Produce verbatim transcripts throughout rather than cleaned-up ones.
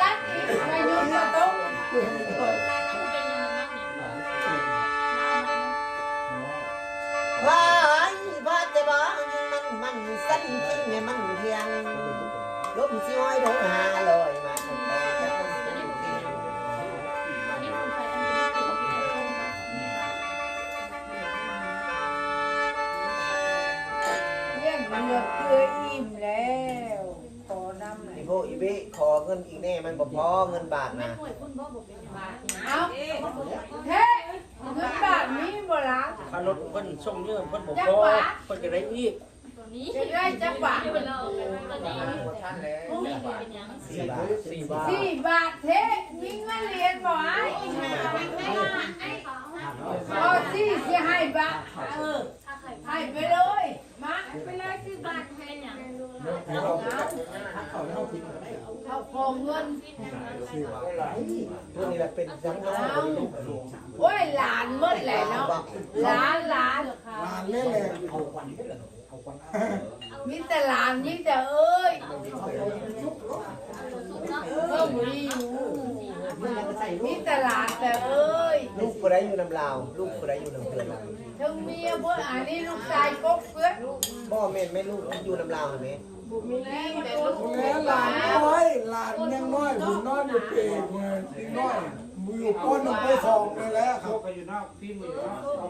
ตัดอีกไปยืนกระตุก ว้ายว่าแต่ว่ามันมันสั้นที่แม่มันเพียงลมสิอ้อยเดินหาลอยมา เลี้ยงเหลือเพื่ออิ่มแล้ว ขอน้ำหน่อย อีโพอีเบขอเงินอีกแน่ มันบ่พอเงินบาทนะ เอาเฮ้ยเงินบาทมีบ่ล่ะ ถ้ารถเพิ่นส่งเยอะเพิ่นบ่พอ จักบาท เพิ่นจะได้อีก จะได้จักบาท สี่บาท สี่บาท สี่บาทเท่ มีเงินเหรียญบ่ไอ้เอาสี่สิให้บาท เออ ให้ไปเลย มา ไปเลย สี่บาทให้หยัง เอาของเงิน ตัวนี้แหละเป็นสังฆทาน โอ้ย หลานหมดแหละเนาะ หลาน หลาน หลานแม่แหละ มีแต่หลาน มีแต่เอ้ย เออ มีอยู่ มีแต่หลานแต่เอ้ย ลู ผู้ใดอยู่นำลาว ลูกผู้ใดอยู่นำเพื่อนลาว ถึงเมียบ่ อันนี้ลูกชายกกเพื่อน บ่แม่นแม่ลูกอยู่นำลาวหั่นแหม บ่มี แม่หลานน้อย หลานยังน้อย ผมนอนอยู่เปรย์เมืองน้อย อยู่ป .หนึ่ง ป .สอง นี่แหละครับ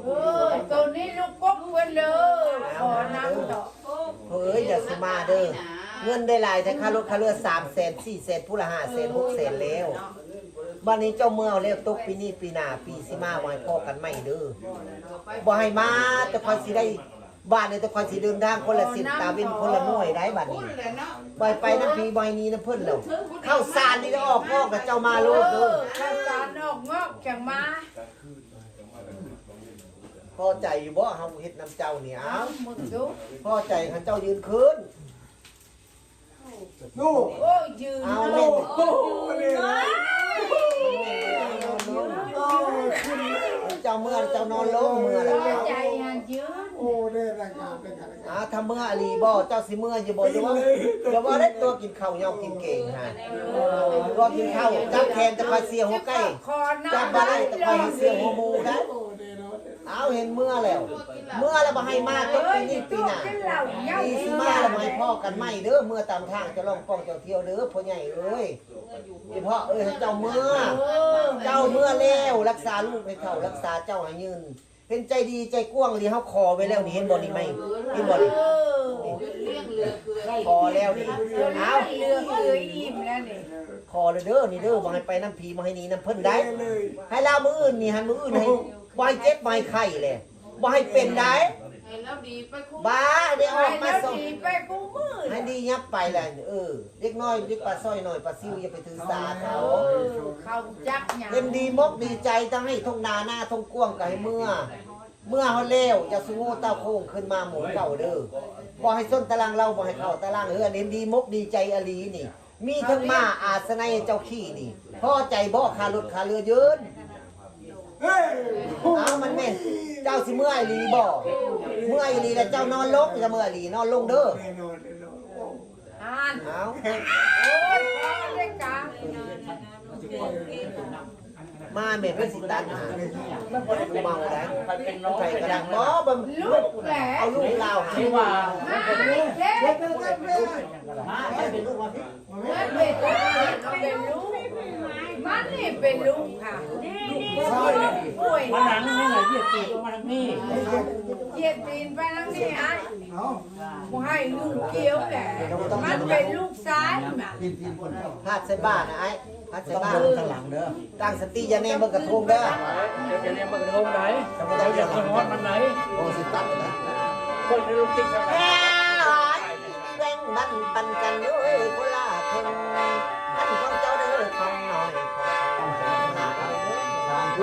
เออ ตัวนี้ลูกกกเพื่อนเลย ขอนำต่อ เฮ้ย อย่าสิมาเด้อ เงินได้หลายแต่ค่ารถค่าเรือ สามแสน สี่แสน ผู้ละ ห้าแสน หกแสน แล้ว บัดนี้เจ้าเมือแล้ว ตกปีนี้ปีหน้า ปีสิมาบ่ให้พ้อกันใหม่เด้อ บ่ให้มา แต่คอยสิได้ บ้านนี้แต่คอยสิเดินทางคนละสิบ ตาเวนคนละหน่วยได้บัดนี้ บ่ให้ไปนำผี บ่ให้หนีนำเพิ่นแล้ว ข้าวสารนี่ก็ออกงอกกับเจ้ามาโลดเด้อ ข้าวสารออกงอกจังมา พอใจอยู่บ่ เฮาเฮ็ดนำเจ้านี่ เอ้า มึงดู พอใจคันเจ้ายืนขึ้น ลูก โอ้ย ยืน เอา โอ้โห นี่นะ โอ้ย ขึ้นแล้ว เจ้าเมือ เจ้านอนลงเมือแล้ว ใจหันยืน โอ้ ได้รายการ รายการ รายการ อ่า ถ้าเมืออีหลีบ่ เจ้าสิเมืออยู่บ่ หรือว่า หรือว่าได้ตัวกินข้าวยอกกินเกงฮะ ตัวกินข้าว จับแขนแต่คอยเสียหัวไก่ จับบ่ได้แต่คอยให้เสียหัวหมูได้ โอ้ แน่นอน เอา เห็นเมือแล้ว เมือแล้วบ่ให้มา ตกปีนี้ปีหน้า ปีสิมาแล้วบ่ให้พ้อกันใหม่เด้อ เมือตามทางเจ้าล่องป่องเจ้าเที่ยวเด้อ พ่อใหญ่เอ้ย อีพ่อเอ้ย ให้เจ้าเมือ เจ้าเมือแล้ว รักษาลูกให้เฒ่า รักษาเจ้าให้ยืน เป็นใจดีใจกว้างอีหลี เฮาขอไว้แล้วนี่ เห็นบ่นี่ไหม เห็นบ่นี่ ขอแล้วนี่ เอา เหลือเฟืออิ่มแล้วนี่ ขอเลยเด้อ นี่เด้อ บ่ให้ไปนำผี บ่ให้หนีนำเพิ่นได้ ให้ลาวมื้ออื่นนี่ หันมื้ออื่นให้ บ่ให้เจ็บ บ่ให้ไข้เลย บ่ให้เป็นได้ ให้เราดีไปคู่ บ้า ได้ออกมาส่ง ให้เราดีไปคู่มื้อ ให้ดียับไปแหละ เออ เด็กน้อย เด็กปลาสร้อยน้อย ปลาซิว อย่าไปถือสาเขา เออ เขาจักหยัง เห็นดีมกดีใจ ทั้งให้ท่งนาหน้าท่งกว้างก็ให้เมือ เมือเฮาแล้ว อย่าสูโง่เต้าโค้งขึ้นมาหมู่เก่าเด้อ บ่ให้ส้นตารางเรา บ่ให้เข้าตารางเฮือน เห็นดีมกดีใจอีหลีนี่ มีทั้งม้าอาสนัยเจ้าขี่นี่ พอใจบ่ ค่ารถค่าเรือยืน เฮ้ย เอามันแม่น เจ้าสิเมืออีหลีบ่ เมืออีหลีแล้วเจ้านอนลง อย่าเมืออีหลี นอนลงเด้อ แน่นอน แน่นอน อ่าน เอา โอ้ย พอเลยกะ มาแม่เพิ่นสิตัดหา เมาได้ ใครก็ได้ บ่ บ่ ลูกแหละ เอาลูกลาวหา ที่ว่า มาเด้ มาเป็นลูกมาพี่ มันเป็นลูก มันนี่เป็นลูกค่ะ ลูกป่วย มาหลังนี่แหละ เหยียดตีนลงมาทางนี้ เหยียดตีนไปทางนี้ไอ้ เอา บ่ให้ลูกเกี่ยวแหละ มันเป็นลูกชายน่ะ พาดใส่บ้านนะไอ้ พาดใส่บ้าน ทางหลังเด้อ ตั้งสติอย่าแนมเบิ่งกระทงเด้อ เดี๋ยวจะเรียกมันกระทงไหน เดี๋ยวจะเรียกมันฮอดมันไหน โอ้ สิตัดนะ คนในลูกติดกัน แบ่งบันปันกันด้วยคนละครึ่ง อันของเจ้าเด้อของน้อยของเจ้าเด้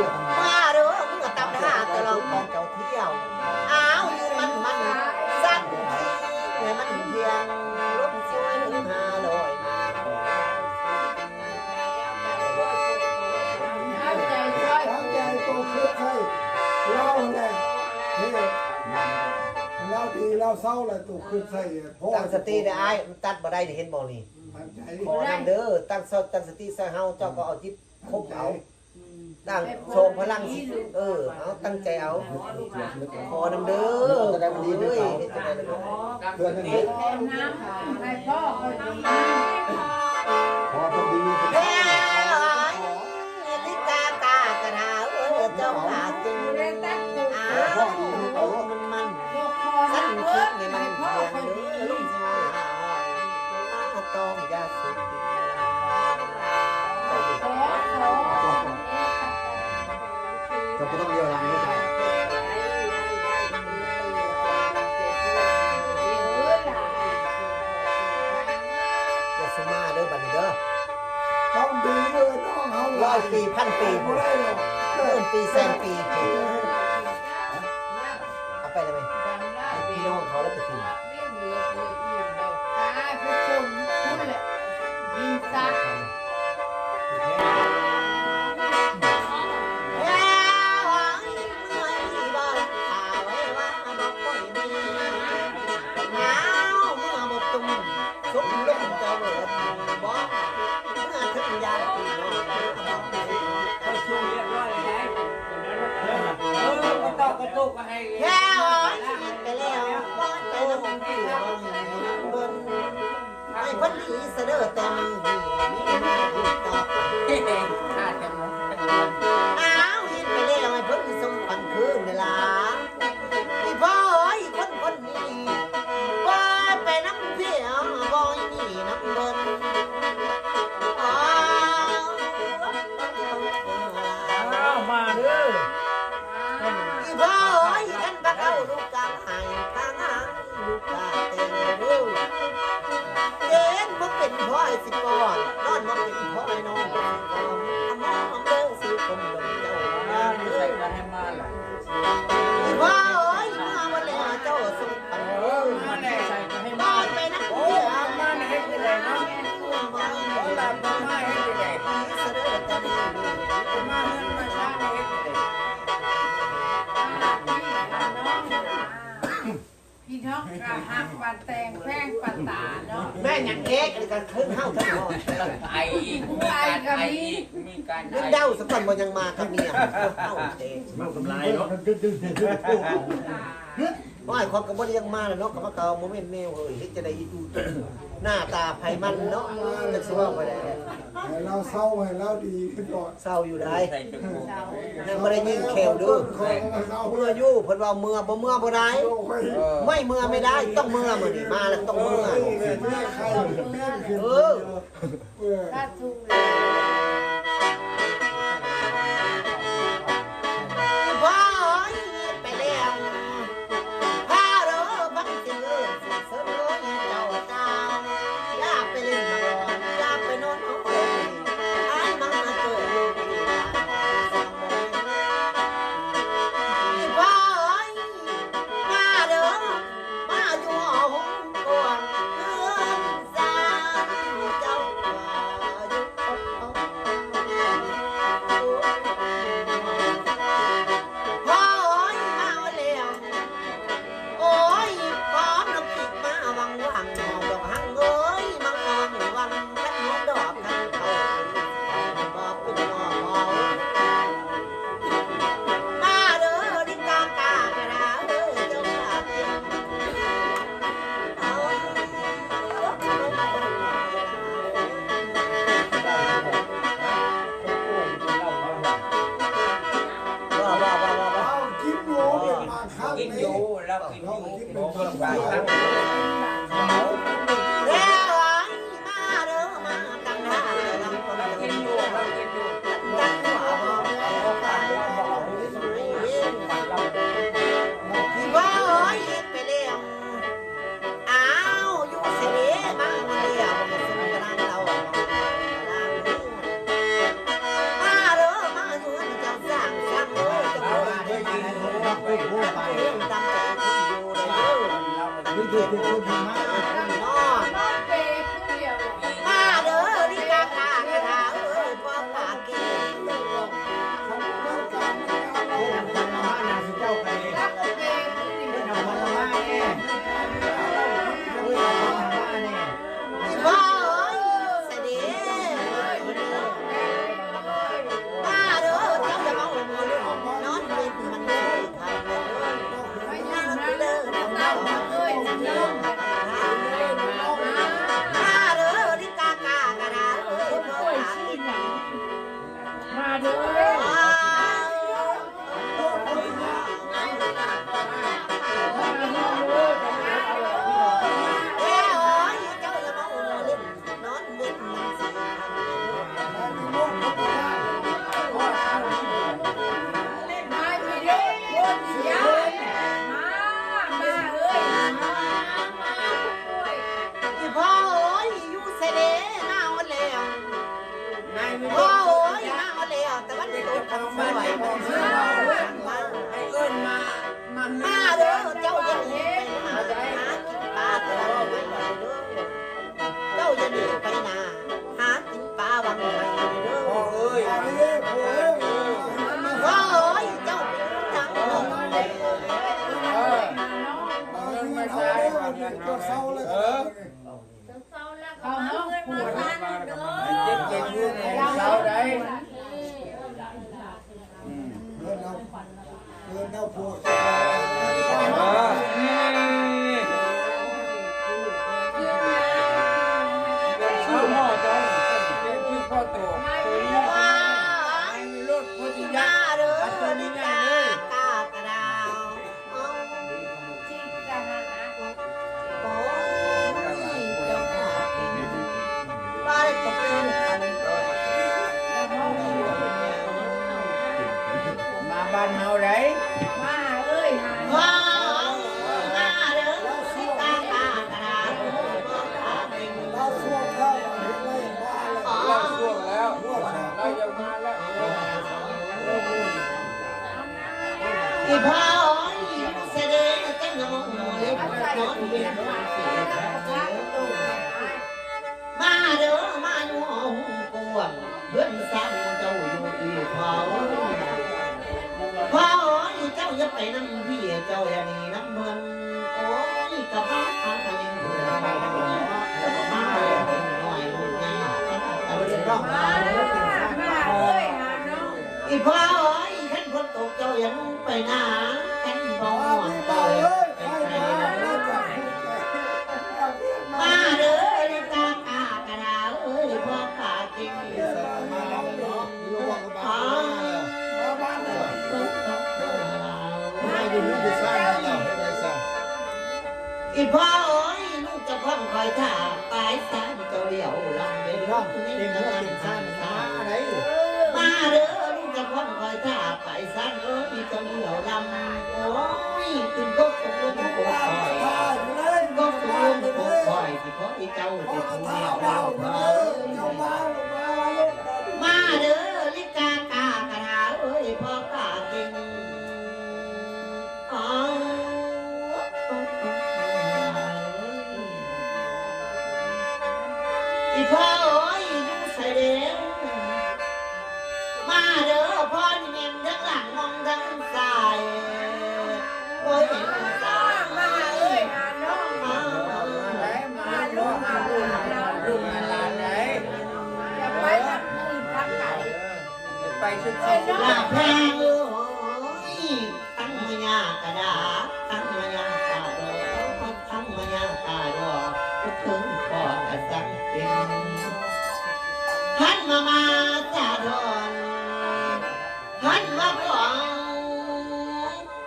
อ มาเด้อ มึงก็ตำหาตะลองของเจ้าเที่ยว อ้าว ยืนมันมัน สั้นทีให้มันเพียง ลมช่วยถึงห้าร้อยมา เอาใจช่วย ตั้งใจโตขึ้นใส่ เล่าแหละ เฮ้ย เล่าดีเล่าเศร้าแหละ โตขึ้นใส่ พ่อ ตั้งสติได้อ้าย มันตัดบ่ได้นี่ เห็นบ่นี่ ตั้งใจ ขอนำเด้อ ตั้งสติ ตั้งสติใส่เฮา เจ้าก็เอาจิตคบเอา ตั้งโชว์พลังสิ เออ เอา ตั้งใจเอา ขอนำเด้อ เอ้ย เฮ็ดจังใด๋ล่ะเนาะ เพื่อนนั่นเอง ขอน้ำให้พ่อเขาดี ขอคนดี แม่เอ้ย ลิกากากะทาเอ้ย เจ้าขาจริง อ้าว มันมัน สั่นคิดให้มันเพียงเด้อ ลูกสิมาหาหอย มาต้องยาเสพติด เจ้าบ่ต้องเลี้ยวหลังเด้อจ้ะ อย่าสมาเด้อบัดนี้เด้อ ต้องดีเลยน้องเฮา ร้อยปีพันปี บ่ได้หรอก หมื่นปีแสนปี เอาไปเลยไหม พี่น้องเขาแล้วไปกิน ตายไปชมพู้นแหละ ยิงซะ เขาช่วยเรียบร้อยแล้ว พ่อยสิก่อนนอนบ่เป็นพ่อยนอนบ่สิก่อนอันน้องเด้อสิผมลงเจ้า อ่า อยู่ใส่ก็ให้มาล่ะ อีพ่อเอ้ยมาบ่แล้วเจ้าส่งไป เออ มาแน่ ใส่ก็ให้มา ไปนะ โอ้ มาแน่ เฮ็ดจั่งใดเนาะ มา โอ้ หลานมาเฮ็ดจั่งใด เสด็จตะลี มาเฮือนมาซ่านเฮ็ดจั่งใด พี่น้องก็ฮักปานแตงแพงปานตาเนาะ แม่หยังเค้กอันนี้ก็ขึ้นเฮาทั้งหมด ไออีก มีการไออีก มีการไอ เดาซะก่อนบ่ยังมากับเมีย เฮาเค้ก เว้ากับลายเนาะ ว่าข้อยก็บ่ได้ยังมาแล้วเนาะ ก็มาเก่าบ่แม่นแนวเฮ้ย เฮ็ดจั่งใดอีตู่ หน้าตาไผมันเนาะ จักสิเว้าไปได้ ให้เราเซาให้เราดีขึ้นก่อน เซาอยู่ได้ ใส่กระโปรง ยังบ่ได้ยินแขวเด้อ เซา เมื่ออยู่ เพิ่นว่าเมื่อบ่เมื่อบ่ได้ โอ้ย เออ ไม่เมื่อไม่ได้ ต้องเมื่อมื้อนี้ มาแล้วต้องเมื่อ เออ เมื่อใครเมื่อขึ้น เออ เออ สาธุ ว้ายไปแล้ว พาเด้อบังสิเอิ้นสิเสริญเจ้าตา อย่าไปเล่นหมอน อย่าไปนอนเอาเอิ้น อ้ายมาเกิดลูกอีหลานสร้างบ่แม่น อีพ่อเอ้ย มาเด้อ มาอยู่ห้องก่อนเพื่อนสร้างเจ้าว่าอยู่ พ่อเอ้ยมาแล้ว โอ้ย พร้อมน้ำพริกมาวังวัง ดอกหังเอ้ย มาวังวัง กันหัวดอกกันเขาบอกเป็นหมอหมอ มาเด้อ ลิกากากระดาเอ้ย เจ้าข้าเป็น ว้าวว้าวว้าวว้าวว้าว เอากินอยู่เนี่ยมาครับ กินอยู่ เรากินอยู่ เรากินเป็น เรากินเป็น แล้วไอ้มาเด้อมาตั้งหน้า เรากินอยู่ เรากินอยู่ ตั้งหัวบอก ว่าเอ้ยไปแล้ว อ้าว อยู่ไสเด้ มาบ่แล้ว มาสู่กะลางเตา มาเด้อ มาอยู่เฮือนเจ้าสร้าง สร้างเด้อ เจ้าเอ้ย เด้อ เด้อ เด้อ ตามใจคนอยู่เด้อ เด้อ เด้อ เด้อ เด้อ มา มาเด้อ ลิกากากระดาเอ้ย พ่อปากเก่ง เจ้าไป เพิ่นเอาของมาแน่ เพิ่นเอาของมาแน่ อีพ่อเอ้ย เสด็จมาเด้อ เจ้าอย่ามาโอมโอมนอนเล่นมันเด้อ มาเด้อ มาเด้อ ลิกากากระดาเอ้ย พ่อปากเก่ง มาเด้อ อีพ่อเอ้ย อยู่ไสเด้ มาฮอดแล้ว โอ้ย มาฮอดแล้ว แต่ว่าโตกันสวย มา ให้เอิ้นมา มา มาเด้อ เจ้าอย่าหนีไปหา หากินปลาตะวันไปเด้อ เจ้าอย่าหนีไปนา หากินปลาวังไงเด้อ พ่อเอ้ย พ่อเอ้ย เจ้าเป็นจัง เออ เอิ้นมาใส่ เออ เขาเนาะ เจ็บเจ็บอยู่ในเสาใด อืม เอิ้นเอา เอิ้นเอาพวก เออ นี่ เป็นชื่อพ่อเจ้า เป็นชื่อพ่อโต ตัวนี้ รถพุทธิยะ อันตัวนี้ง่ายเลย มาบ้านเฮาได้ มาเอ้ย มา มาเด้อ สิตาตากระดาษ เราช่วงเข้า อีพ่อเอ้ย ลูกเสด็จจังหวะเอ้ยนอนเย็น มาเด้อ มาอยู่ห้องกว้าง เฮือนซานเจ้าอยู่ที่พ่อเอ้ย พ่อเอ้ย เจ้าอย่าไปนำพี่ เจ้าอย่าหนีนำเพิ่น โอ้ย กะพาพาไปยังเพิ่น กะพาไปยังเพิ่น น้อยลูกใหญ่ เอาเรื่องมาเด้อ มาเอ้ย หาน้อง อีพ่อเอ้ย คันฝนตกเจ้าอย่าลงไปนา คันบ่ฮ้อนเจ้าอย่าไปไส มาเด้อ ลิกากากะดาเอ้ย พ่อกาเก่ง มาอยู่นี่อยู่ซ่านนี่แหละ อีพ่อเอ้ย ลูกจะพ่องคอยท่า ปลายซานเจ้าเหลียวลำเด้อ เต็มเฮือนเต็มซ่านนี่มาได้ มาเด้อ ลูกจะพ่องคอยท่า ปลายซานเอ้ย เจ้าเหลียวลำ โอ้ย ขึ้นกกตกลงกกคอย กกตกลงกกคอย สิขอให้เจ้าเป็นผู้เหลียวลำ มาเด้อ ลิกากากะดาเอ้ย พ่อกาเก่ง อีพ่อเอ้ย อยู่ไสเด้ มาเด้อ พ่อนี่แม่นทั้งหลังมองทั้งซ้าย โอ้ย มาเอ้ย หาน้อง มา มาลูก หาลูก หาลูก หาหลานไหน อย่าไปทางอื่นทางไกล ไปชุมชน ลาแพงเอ้ย ทั้งมายากะดา ทั้งมายากะดอ ทั้งมายากะดอ ทุกคนพอกะสังเป็น หันมามาสะดอน หันมาขอ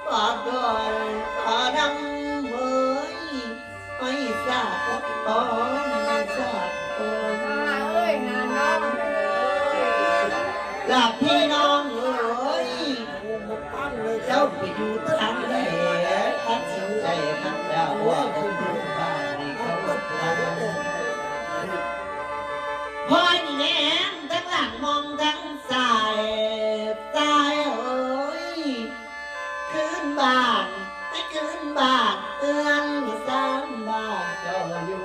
ขอดอน ขอนำเอ้ย ไม่ทราบตอน ไม่ทราบตอน มาเอ้ย หาน้องเอ้ย ลาพี่น้องเอ้ย เจ้าไปอยู่ทางใด ตัดสินใจทางดาวว่าเพิ่นอยู่บ้านนี่เขาทาง พ่อนี่แนมทั้งหลังมองทั้งซ้าย ซ้ายเอ้ย คืนบ้าน ไปคืนบ้าน เตือนสามบ้านเจ้าอยู่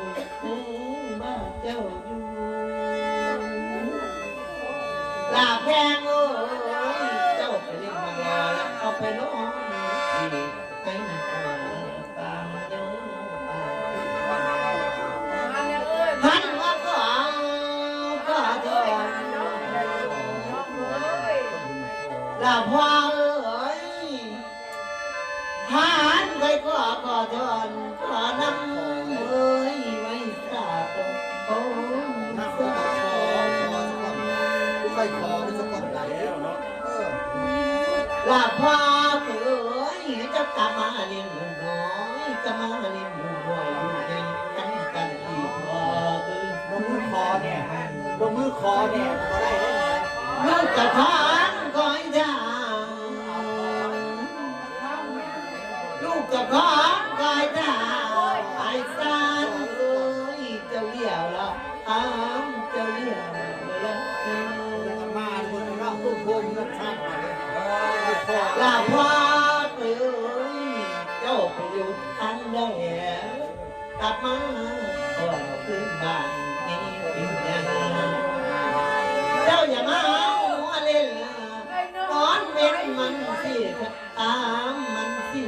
บ้านเจ้าอยู่ ลาแพงเอ้ย เจ้าไปเล่นมายาแล้วเอาไปนอนที่ ไปหาปลามาเด้อปลา หันมาขอ ขอโทษ ละพ่อเอ้ย หันไปขอ ขอโทษ ขอนำเอ้ย ไว้สาโต โอ้ย สาโต ไปขอไปสะกดไหนเนาะ เออ ลาพ่อเอ้ย จะกลับมาเลี้ยงลูกน้อย จะมาเลี้ยงลูกน้อย ลูกใหญ่กัน กันอีกพ่อเอ้ย บ่มือขอเนี่ย บ่มือขอเนี่ย บ่ได้เลย ลูกจะขอคอยทาง ลูกจะขอคอยทาง ไอ้ซานเอ้ย เจ้าเลี้ยวละ อ้ามเจ้าเลี้ยวละ มาเมืองเราตุ้มโฮมนักชาติมาเลย เออ ลาพ่อเอ้ย เจ้าไปอยู่ทางใด กลับมาขอคืนบ้านนี่เป็นยัง เจ้าอย่ามาหัวเล่น นอนเว้นมันสิ ตามมันสิ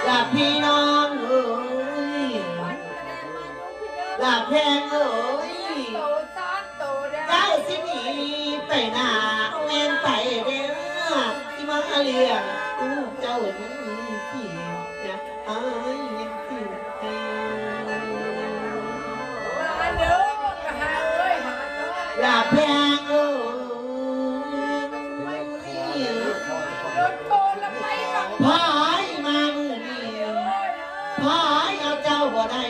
ลาพี่น้องเอ้ย ลาแพงเอ้ย เจ้าสิหนีไปหน้าแม่นไปเด้อ สิมาเลี้ยงลูกเจ้านี่สิจะอายยังสิให้ ลาแพงเอ้ย พ่อยมามื้อนี้ พ่อยเอาเจ้าบ่ได้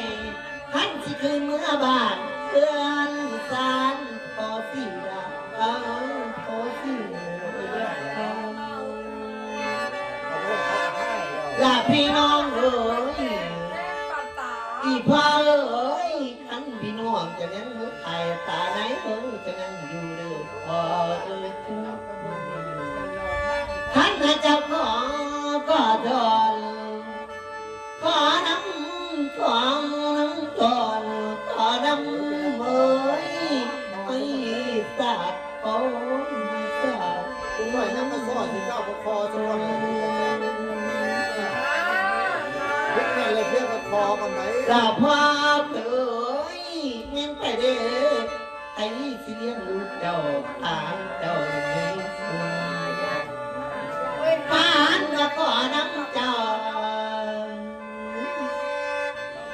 หันสิคืนเมือบ้าน เฮือนซาน พอสิละ เออ พอสิละ ลาพี่น้องเอ้ย อีพ่อเอ้ย คันพี่น้องจะยังบ่ตาย ตาในเอ้ยจะยังอยู่เด้อ พ่อเอ้ย เจ้าขอขอดอน ขอน้ำขอน้ำก่อน ขอน้ำเอ้ยไอ้สัตว์โอ้ยสัตว์ ผู้น้อยน้ำมาสอนที่เจ้าก็คอสอนเลย เรียกกันเลยเรียกกันคอกันไหม กราบพ่อเอ้ยแม่นไปเด้อ ไอ้สิเลี้ยงลูกเจ้าตามเจ้าในสวนผ่านมาขอน้ำเจ้า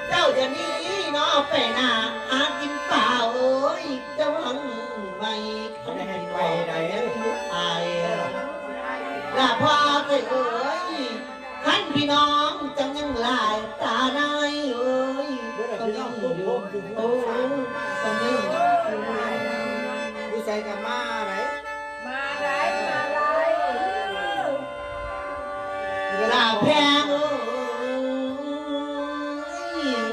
เจ้าจะหนีเนาะไปนาหากินป่าโอ้ย เจ้าหวังไม่คันพี่น้องยังอยู่อาย ละพ่อเอ้ย คันพี่น้องจังยังหลายตาในเอ้ย ก็ยังอยู่ โอ้ ก็ยังอยู่ อยู่ใส่กับมาไหน มาได้มาได้ ลาแพงเอ้ย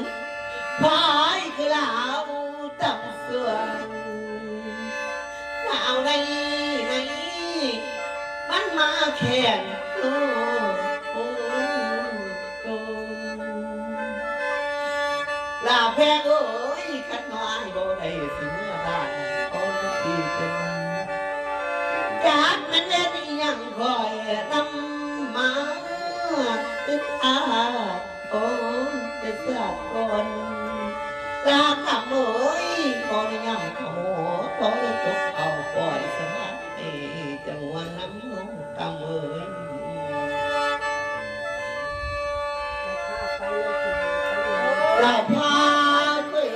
พายคือลาวตำส่วน หนาวในใน มันมาแขนโอ้โอ้โอ้ ลาแพงเอ้ย คันน้อยบ่ได้สิเมื่อบ้าน โอ้ยที่เป็น จากมันเล่นอีหยังคอยนำมาเป็นอาโอ้ยเป็นสากล ลาคำเอ้ย ขอในยามขโมยขอในตกเอาปล่อยสมาธิจังหวะน้ำนองตามเอ้ย ลาพาเอ้ย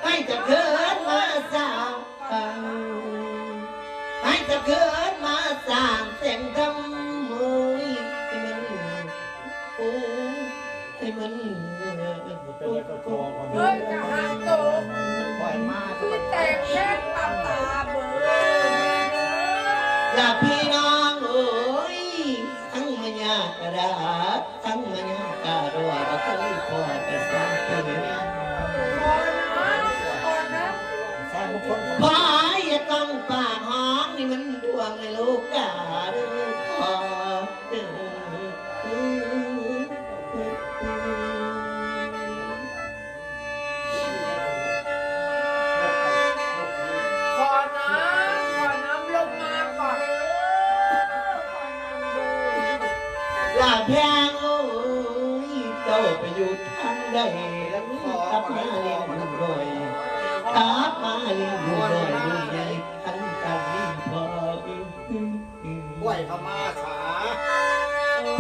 ให้จะเกิดมาสาว ให้จะเกิดมาสร้างแต่งทำเอ้ย ให้มัน โอ้ ให้มัน เป็นอะไรก็ตัวก่อน เฮ้ยกะหาโต ปล่อยมา คือแต่งแค่ตาตาเบอ อย่าพี่น้องเอ้ย ทั้งมายากระดาษ ทั้งมายากระดวด บ่เคยพอไปสร้างเพิ่น พอนะ พอนะ สร้างมงคล พออย่าต้องปากหอม นี่มันดวงในโลกาเด้อพอเด้อ ขอน้ำ ขอน้ำลงมาก่อน ลาแพงเอ้ย เจ้าไปอยู่ทางใด แล้วกลับมาเลี้ยงลูกน้อย กลับมาเลี้ยงลูกน้อย ลูกใหญ่ทันกันนี่พอ ไหวเขามาสา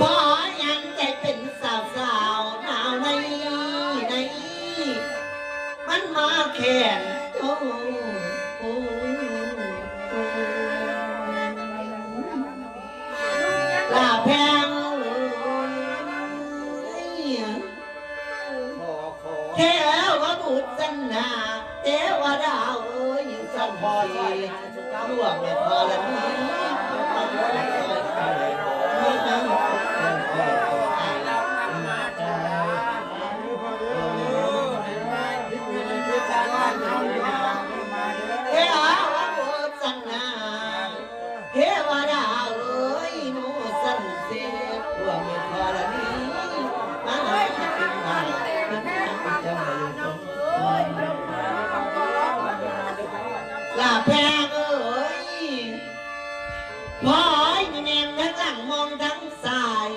พอยังใจเป็นสาวสาวหนาวในใน มันมาแขนโอ้โอ้โอ้ลาแพงเทวบุตรสันนาเทวดาเอ้ยสันติร่วมธรณีเทวบุตรสันนา เทวดาเอ้ยหมู่สันเสพพวกธรณีมาให้กินมาเป็นทางเจ้าอยู่สมควรลาแพงเอ้ยพอยแนมทั้งหลังมองทั้งซ้าย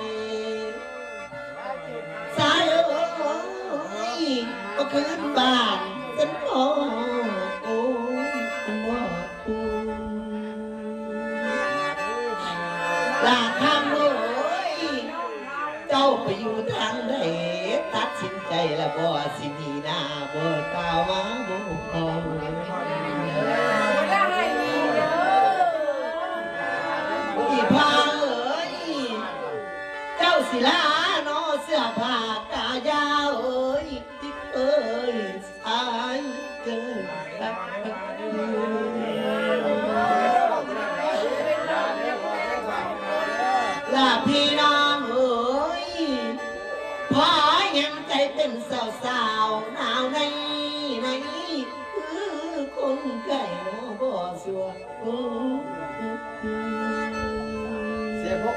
สายเอ้ยก็คืนบ้านสันพอโอ้ยบ่ปูลาคำเอ้ยเจ้าไปอยู่ทางใดตัดสินใจแล้วบ่สิหนีหน้าบ่กล่าวมาบ่พอ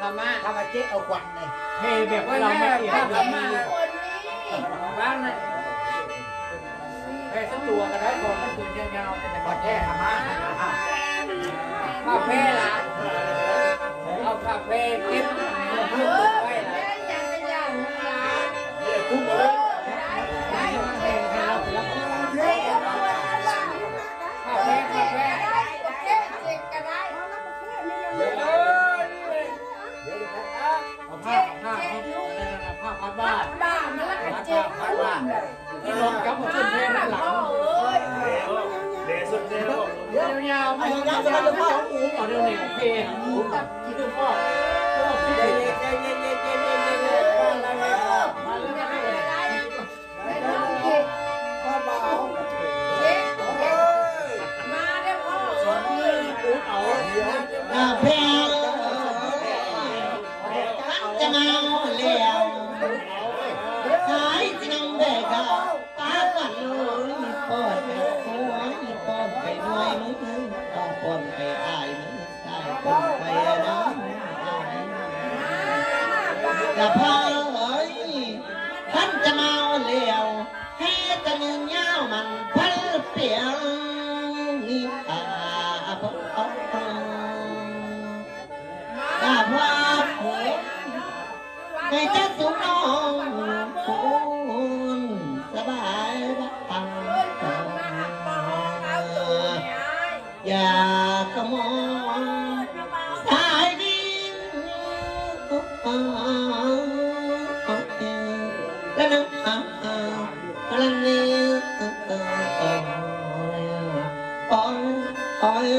ขาวม้า ถ้ามาเจ๊เอาควันเลย เฮ้ย แบบว่าเราไม่เกี่ยว ผ้าขาวม้า คนนี้ บ้างนะ แผ่สักตัวก็ได้ ก่อนมันคืนยาวๆ แต่ ก่อนแผ่ขาวม้า ผ้าแพร่ล่ะ เอาผ้าแพร่เก็บ เออ ไว้ล่ะ แพร่อย่างเดียว เนี่ย ทุ่มมาเลย ได้ ได้ ผ้าแพร่ ผ้าแพร่ ได้ โอเค เจ็ดก็ได้ เดี๋ยว เออ นี่เลย เดี๋ยว เอาผ้า ผ้า ผ้า ผ้าพันบ้า บ้ามันละก็เจ็ด พันบ้า ที่ลงกับผมเป็นเพลงหลัง พ่อเอ้ย เดี๋ยวสุดเดียว เดี๋ยวยาวๆ ไปยาวๆ ไปยาวๆ เอาเดี๋ยวนี้ โอเค คือพ่อ พ่อพี่เด็ก มาเลย มาเลย มาเลย พ่อบ่าว เจ็ด มาแล้วพ่อเอ้ย เอา หน้าแพง จะมาแล้ว ขายสินำแบกข้าว ปากันเลย ปอดไปโอ้ย ปอดไปหน่วยมือ ปอดไปอายมือ ตายปอดไปน้ำอาย ละพาเอ้ย ท่านจะมาแล้ว ให้ตะนึงยาวมันพันเปียง นี่อาพอ ดาบว่าผมให้เจ้าสุนองคุณสบายบ้างอย่าขโมยสายดินและน้ำกระนี้โอ้ยโอ้ย